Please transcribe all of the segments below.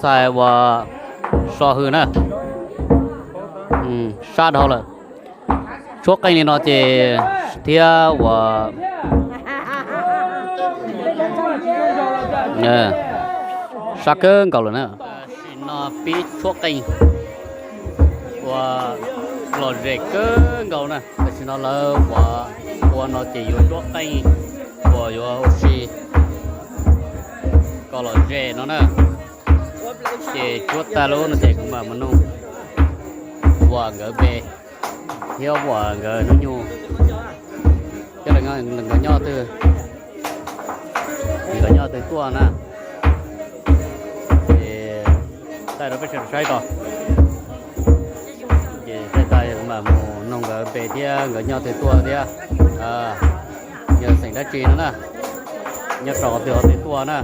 ntxhais uas so hws na, sab dhau lawm. Tshuab qeej li no ces thiab uas sab kawg nkaus lawm na. Tam sim no pib tshuab qeej uas lom zem kawg nkaus na. Tam sim no lawv uas ua no ces yuav tshuab qeej uas yuav ua si kom lom zem no na. Ces tshuab tag lub no ces kuv mam mus nug uas nkawd npe thiab uas nkawd hnub nyoog thiab nkawd nyob twg, nkawd nyob twg tuaj na. Ces thaij rau peb sawv daws saib tso. Ces thaij tag kuv mam mus nug nkawd npe thiab nkawd nyob twg tuaj thiab yog xeem dab tsi no na, nyob rau qhov twg qhov twg tuaj na.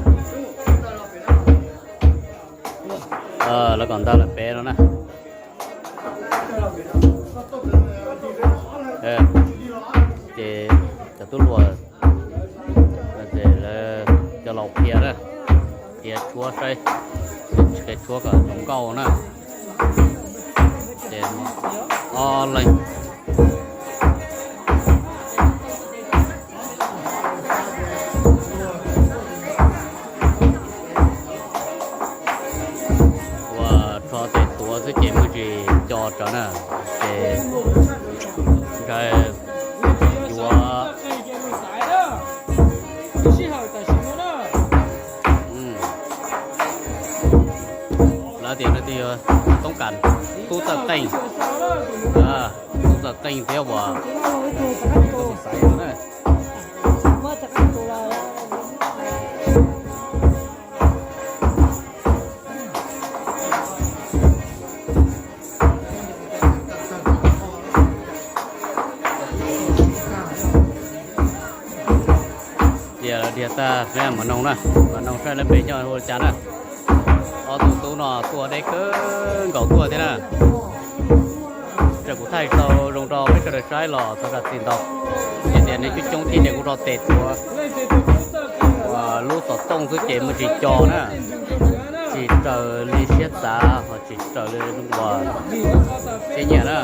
Lawv kom ntag lawm pem no na. Ces cov tub hluas ces lawv cov laus qhia na, qhia tshuab saib, qhia tshuab kom zoo nkauj na. Ces ob leeg ua rho tes tuav xwb ces muaj tsis co rawv na, ces ntshai yuav lawv tias no twb yog toob kas tub txawj qeej, tub txawj qeej thiab uas tub xaiv na. Ces dhia tag peb mam noog na, mam noog saib lawv npe coj hu li cas na. Ob tug tub no tuaj deb kawg nkaus tuaj thiab na. Raws kuv thaij tau zoo rau peb sawv daws saib los thov zam txim ntau. Ces tias nws coob coob thiab ces kuv rho tes tuav lub xov tooj xwb ces muaj tsis co na, tsis raws li siab xav ho tsis raws li uas siab nyiam na.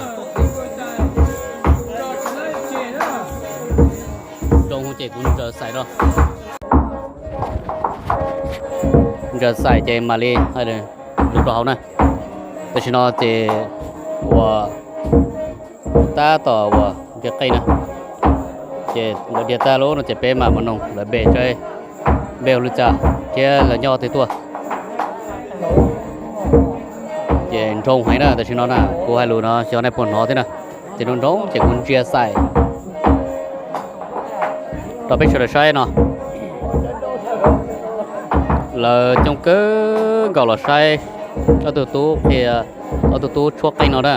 Zoo ces kuv ntsaws xaim rau, ntsaws xaim ces mam li lug rau hauv na. Tam sim no ces uas tab tom uas ntsia qeej na, ces lawv dhia tag lub no ces peb mam mus noog lawv npe saib npe hu li cas thiab lawv nyob twg tuaj. Ces nroo heev na, tam sim no na kuv hais lus no xyov nej puas hnov thiab na. Ces nroo nroo ces kuv ntsia xaim rau peb sawv daws saib no. Lawv coob kawg nkaus los saib ob tug tub qhia, ob tug tub tshuab qeej no na.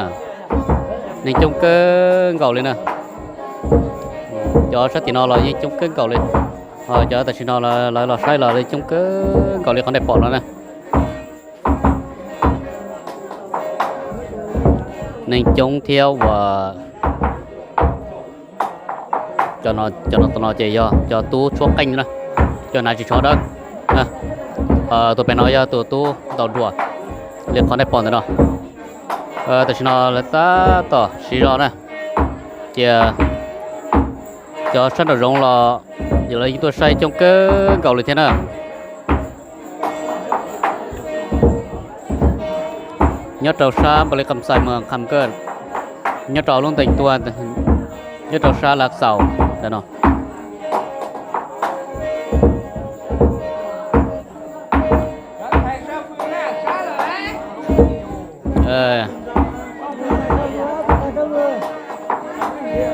Neeg coob kawg nkaus li na. Cov sab tim no los yeej coob kawg nkaus li. Ho cov tam sim no lawv los saib los coob kawg nkaus li qhov nej pom no na. Neeg coob thiab uas cov no, cov no ces yog cov tub tshuab qeej na, cov hnav ris tsho dawb. Tus pem no yog tus tub ntaus duas li qhov nej pom ntawm no. Tam sim no lawv tab tom siv zog na, cia cov sab nraum zoov los lawv yeej tuaj saib coob kawg nkaus li thiab na. Nyob rau sab npam li qam xais mus qham kawj, nyob rau lub ntees tuaj, nyob rau sab lav xaus ntawm no.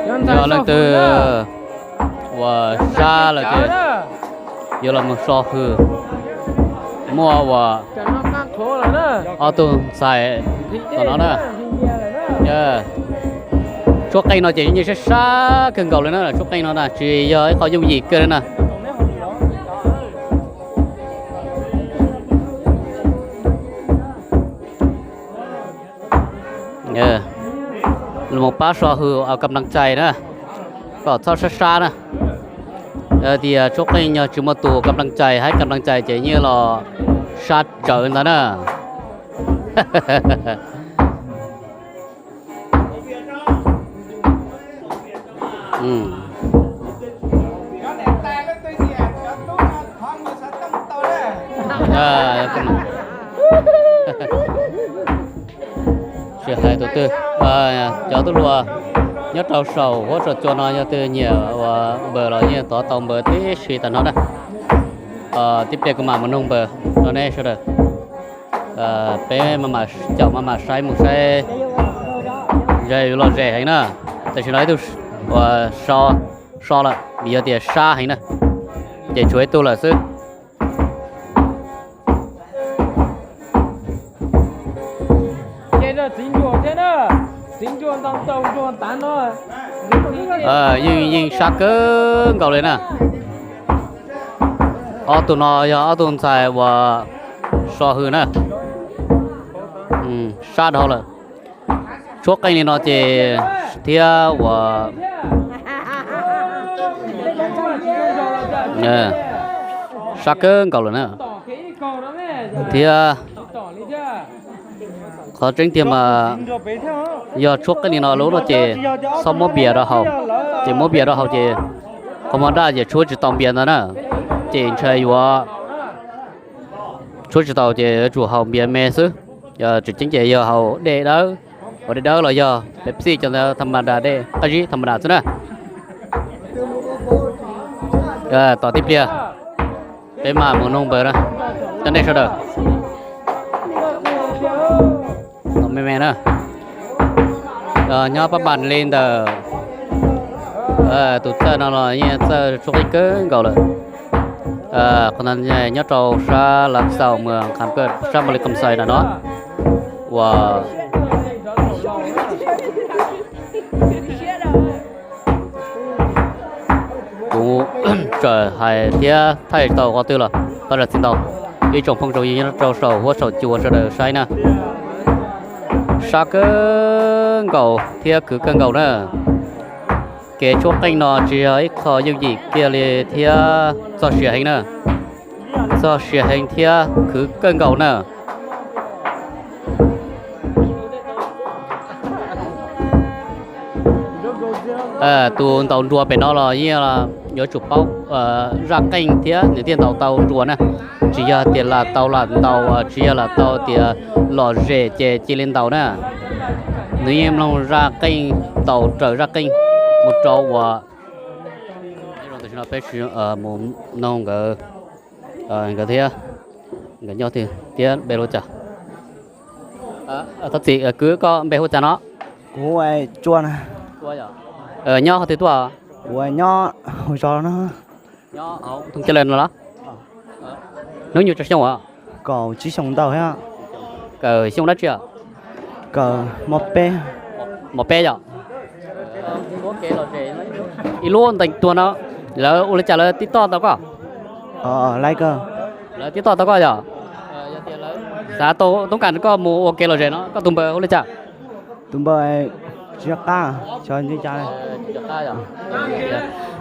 Yog leej twg uas sab lawm ces yuav los mus so hwm, muaj uas ob tug ntxhais tom no na. Tshuab qeej no ces yeej sab sab kawg nkaus li na, tshuab qeej no na tsis yog ib qho yooj yim kawg li na. Los pab so hwm kam naj cais na, kom txhob sab sab na. Tias tshuab qeej yog tsis muaj tus kam naj cais, hais kam naj cais ces yeej los sab tsawv ntag na. Tsis hais tus twg, cov tub hluas nyob rau saum huab saum cua no yog twg nyiam ua npawg los yeej thov tau npawg tib si tag no na. Tib pliag kuv mam mus nug npawg rau nej sawv daws. Peb maj mam caum maj mam saib mus saib, ze los ze heev na. Tam sim no ib tug uas so, so lawm vim yog tias sab heev na, ces tshuav ib tug lawm xwb. Yeej, yeej sab kawg nkaus li na. Ob tug no yog ob tug ntxhais uas so hws na, sab dhau lawm. Tshuab qeej li no ces thiab uas sab kawg nkaus lawm na. Thiab qhov tseeb tiag mas yog tshuab qeej li no lub no ces txhob muab npias rau haus, ces muab npias rau haus ces qhov muag daj ces tshuab tsis tau npias ntawd na, ces ntshai yuav tshuab tsis tau ces yuav tsum haus npias me xwb. Tseem ceeb ces yog haus dej dawb, haus dej dawb los yog Pepsi cov ntawd tham ma das, dej qab zib tham ma das xwb na. Tos tib pliag peb mam mus nug npawg na, cov nej sawv daws. Tos me me na. Nyob pab npas li ntawm tus txawj no los yeej txawj tshuab qeej kawg nkaus lawm. Qhov no nyob rau sab Las Xaus, Muas Kham Kawj, sab Npaus Lis Kham Xais na no. Uas kuv txawm hais thiab thaij tsis tau qhov twg los thov zam txim ntau. Ib tsoom phooj ywg nyob rau saum huab saum cua sawv daws saib na, sab kawg nkaus thiab khwv kawg nkaus na. Kev tshuab qeej no tsis yog ib qho yooj yim kiag li thiab txog siav heev na, txog siav heev thiab khwv kawg nkaus na. Tus ntaus nruas pem no los yeej yuav tsum paub zaj qeej thiab nws thiaj ntaus tau nruas na. Tsis yog tias lam tau lam ntaus, tsis yog lam tau tias lom zem ces cia li ntaus na. Nws yeej mloog zaj qeej, ntaus raws zaj qeej mus rau uas tam sim no peb mus noog nkawd, nkawd thiab, nkawd nyob twg thiab npe hu cas. Thov txim kwv, koj npe hu cas no? Kuv hu Tsua na. Nyob qhov twg tuaj? Kuv nyob hauv zos no. Nyob hauv Thoob Caj Lawg no los? Hnub nyoog tsawg xyoo os? Kaum tsib xyoo ntau thiab. Kawm xyoo dab tsi os? Kawm mos peb. Mos peb yom? Ib lub ntees tuag no, lawv ua li cas lawv tib toj tau koj? Lawv tib toj tau koj yom? Xav tau toob kas koj mus ua kev lom zem no, koj tus npawb hu li cas? Tus npawb tsis nco qab,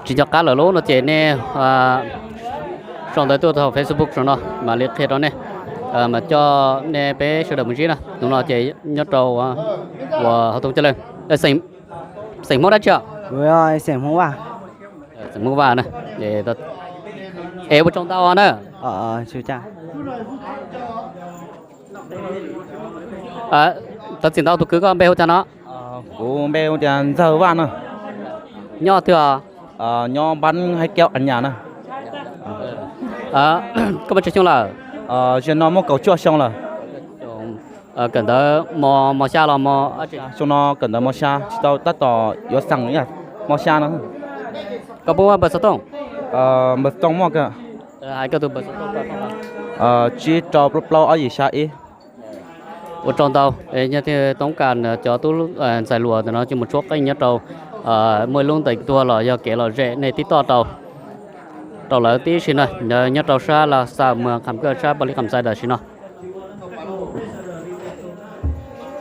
tsis nco qab lawm lub no ces nej sau ntawv tuaj tau Facebook saum no mam li qhia rau nej, mas coj nej peb sawv daws mus ntsib na. Tus no ces nyob rau uas hauv Thoob Caj Lawg. Xeem Hmoob dab tsi os? Xeem Hmoob Vaj. Xeem Hmoob Vaj na. Es ua tsaug ntau na. Thov txim ntau, tus kwv koj npe hu cas no? Kuv npe hu tias Ntxawg Vaj no. Nyob twg os? Nyob npab Haib Kaub Qas Nyas na. Koj muaj tsawg xyoo lawm? Zaum no muaj kaum cuaj xyoo lawm. Kawm ntawv mos xya los mos? Xyoo no kawm ntawv mos xya, tsis tau, tab tom yuav xeem mos xya no. Koj puas muaj npawb xov tooj? Npawb xov tooj muaj kawg. Hais koj tus npawb xov tooj. Tsib rau plaub plaub ob yim xya ib. Ua tsaug ntau. Yog tias toob kas cov tub ntxhais hluas ntawm no coj mus tshuab qeej nyob rau, muaj ib lub ntees tuag los yog kev lom zem, nej tib toj rau, rau lawv tib si na, nyob rau sab Las Xas, Muas Kham Kawj, sab Npaus Lis Kham Xais tam sim no.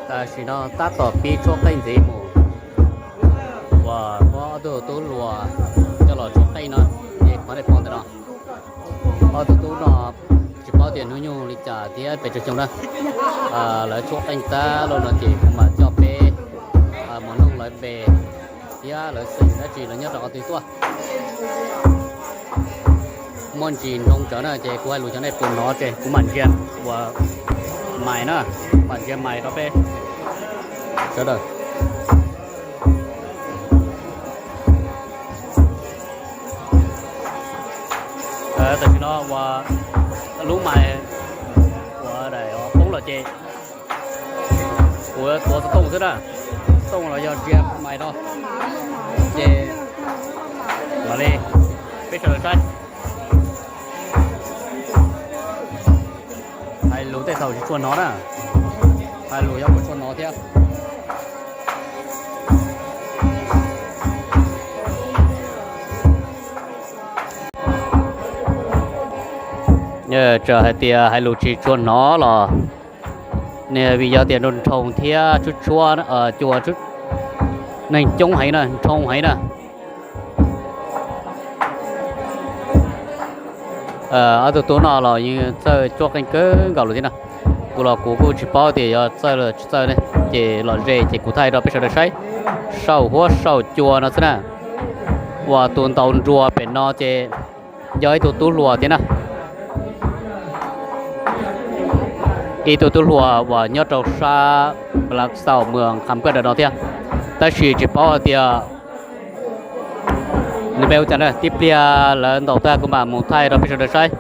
Tam sim no tab tom pib tshuab qeej ntxiv mus, uas muab ob tug tub hluas coj los tshuab qeej no, ces qhov nej pom ntawm no, ob tug tub no tsis paub Tias hnub nyoog li cas thiab pes tsawg xyoo na, lawv tshuab qeej tag lawm no ces kuv mam coj peb mus noog lawv npe thiab lawv xeem dab tsi, lawv nyob rau qhov twg tuaj. Muaj ntsis nroo tsawv na ces kuv hais lus xyov nej puas hnov ces kuv mam ntsia ua mais na, mam ntsia mais rau peb sawv daws. Tam sim no ua lub mais ua daim poob los ces kuv tuav xov tooj xwb na, xov tooj los yog ntsia mais no ces mam li peb sawv daws saib. Hais lus tej thaum tsis tshua hnov na, hais lus yog kuj tshua hnov thiab. Txawm hais tias hais lus tsis tshua hnov los nws vim yog tias nroo nroo thiab tshuab tshuab cua, neeg coob heev na, nroo heev na. Ob tug tub no los yeej txawj tshuab qeej kawg nkaus lawm thiab na. Kuv los kuv kuj tsis paub tias yog txawj los tsis txawj ne, ces los ze ces kuv thaij rau peb sawv daws saib. Saum huab saum cua no xwb na, uas tus ntaus nruas pem no ces yog ib tug tub hluas thiab na. Ib tug tub hluas uas nyob rau sab Lav Xaus Muas Qham Kaj ntawm no thiab, tab sis tsis paub hais tias nws npe ua cas na. Tib pliag lawv ntaus tag kuv mam mus thaij rau peb sawv daws saib.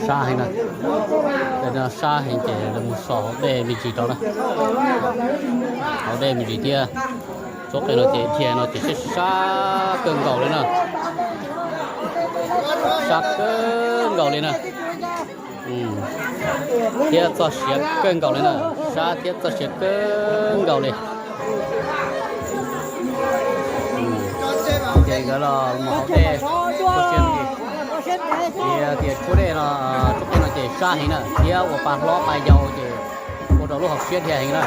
Sab heev na, sab heev ces lawv mus so hauv dej me ntsis rau na, hauv dej me ntsis thiab. Tsob qe no ces dhia no ces sab sab kawg nkaus li na, sab kawg nkaus li na, thiab txoj sia kawg nkaus li na, sab thiab txoj sia kawg nkaus li. Ces nkawd los mus hauv dej, tias tshuab dej no, tsob qe no ces sab heev na, thiab ua pa hlob pa yau ces ua rau lub hauv siab dhia heev na.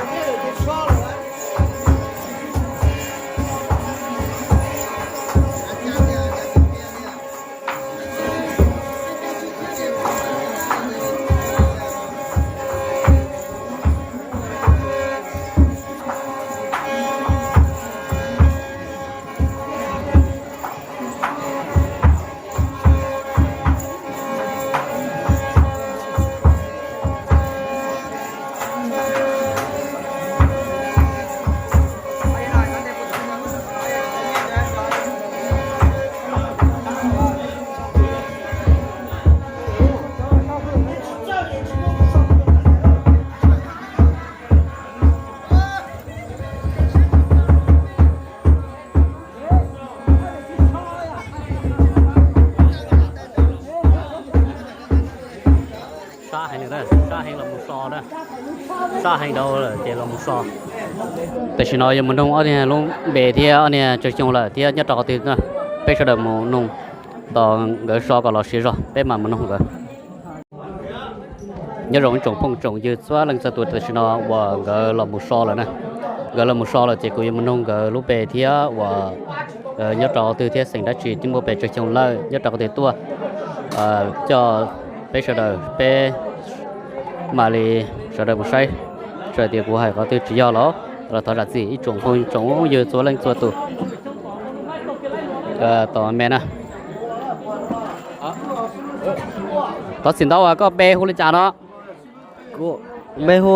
Sab heev, sab heev los mus so na, sab heev dhau lawm ces los mus so. Tam sim no yuav mus noog ob niag lub npe thiab ob niag tsawg xyoo lawm thiab nyob rau qhov twg na, peb sawv daws mus noog. Tos nkawd so kom los siav zog peb mam mus noog nkawd. Nyob zoo ib tsoom phooj tsoom ywg txhua leej txhua tus, tam sim no uas nkawd los mus so lawm na. Nkawd los mus so lawm ces kuv yuav mus noog nkawd lub npe thiab uas nyob rau qhov twg thiab xeem dab tsi, twb muaj pes tsawg xyoo lawm, nyob rau qhov twg tuaj, coj peb sawv daws peb mam li sawv daws mus saib, txawm tias kuv hais qhov twg tsis yog los los thov zam txim ib tsoom phooj tsoom ywg txhua leej txhua tus. Tos me na. Thov txim ntau, koj npe hu li cas no? Kuv npe hu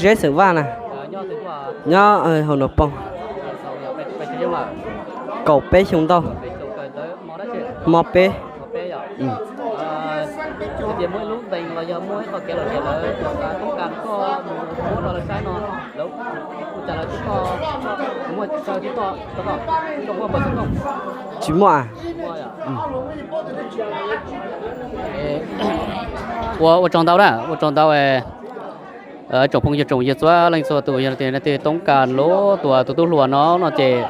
Zeb Xeem Vaj na, nyob hauv Nraug Poog. Kaum peb xyoo ntau. Hmo peb. Tsis muaj. Ua ua tsaug ntau na, ua tsaug ntau tsoom phooj ywg tsoom ywg txhua leej txhua tus, yog tias leej twg toob kas lub tus tub hluas no no ces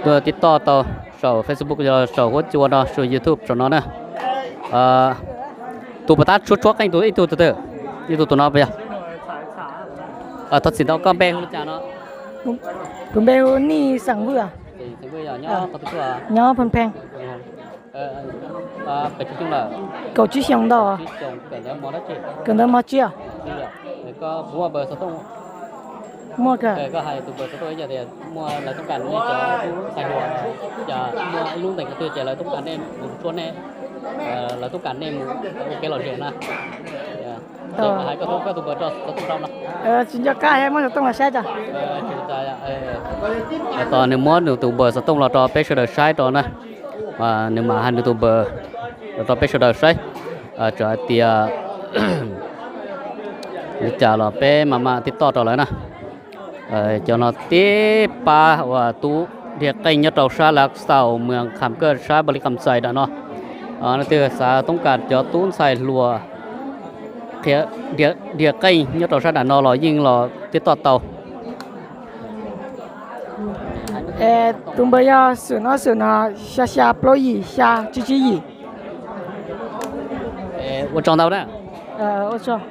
tuaj tib toj tau saum Facebook, saum huab cua no, saum YouTube saum no na. Tus puas tab tshuab tshuab qeej tus ib tug tus twg, ib tug tus no puas yog? Thov txim ntau, koj npe hu li cas no? Kuv npe hu Nij Xeem Vwj, nyob Phoo Phee. Kaum tsib xyoo ntau. Kawm ntawv mos tsib. Muaj kawg. Muaj lawv toob kas nej cov tub ntxhais hluas, muaj ib lub ntees qhov twg ces lawv toob kas nej mus tshuab nej, lawv toob kas nej mus ua kev lom zem na. Hais koj tus npawb rau xov tooj rau no. Tsis nco qab thiab, muab xov tooj los saib tso. Tos nws muab nws tus npawb xov tooj los rau peb sawv daws saib rau na. Nws mam hais nws tus npawb los rau peb sawv daws saib, txawm hais tias li cas los peb mam mam tib toj rau lawv na. Cov no tib pab uas tub dhia qeej nyob rau sab Lav Xaus, Muas Kham Kaj, sab Npab Lis Kham Xais ntawm no. Leej twg xav toob kas cov tub ntxhais hluas qhia dhia qeej nyob rau sab nram no los yeej los tib toj tau. Tus npawb yog xum no, xum no, xya xya plaub yim xya tsib tsib yim. Ua tsaug ntau na. Ua tsaug.